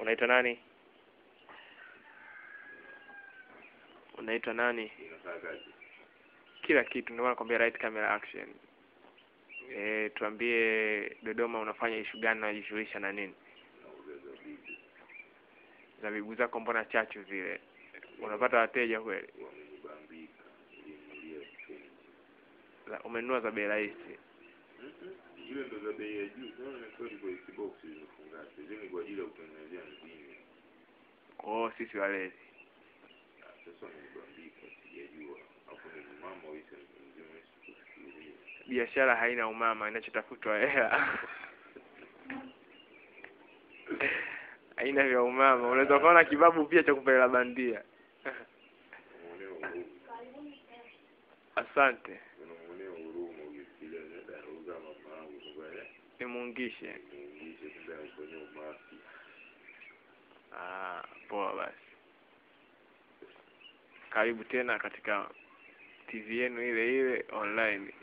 Unaitwa nani? Unaitwa nani? Kila kitu ndio maana nakwambia right camera action. Tuambie Dodoma unafanya ishu gani na unajishughulisha na nini? Zabibu zako mbona chachu vile? Unapata wateja kweli? Umenunua za bei rahisi. Zile ndo za bei ya juu. Unaona kweli kwa box zimefungashwa. Zile ni kwa ajili ya kutengenezea mvinyo. Kwa hiyo sisi walezi. Sasa wamenibambika, sijajua. Hapo ni mama au mzima sikufikiria. Biashara haina umama, inachotafutwa hela. Haina vya umama. Unaweza ukaona kibabu pia cha kupeleka bandia. Asante. Unamuonea huruma ukifikiria nauza mama yangu kumbe Nimuungishe. nimuungishe kumbe anafanyia umafi. Ah, poa basi. Karibu tena katika TV yenu ile ile online.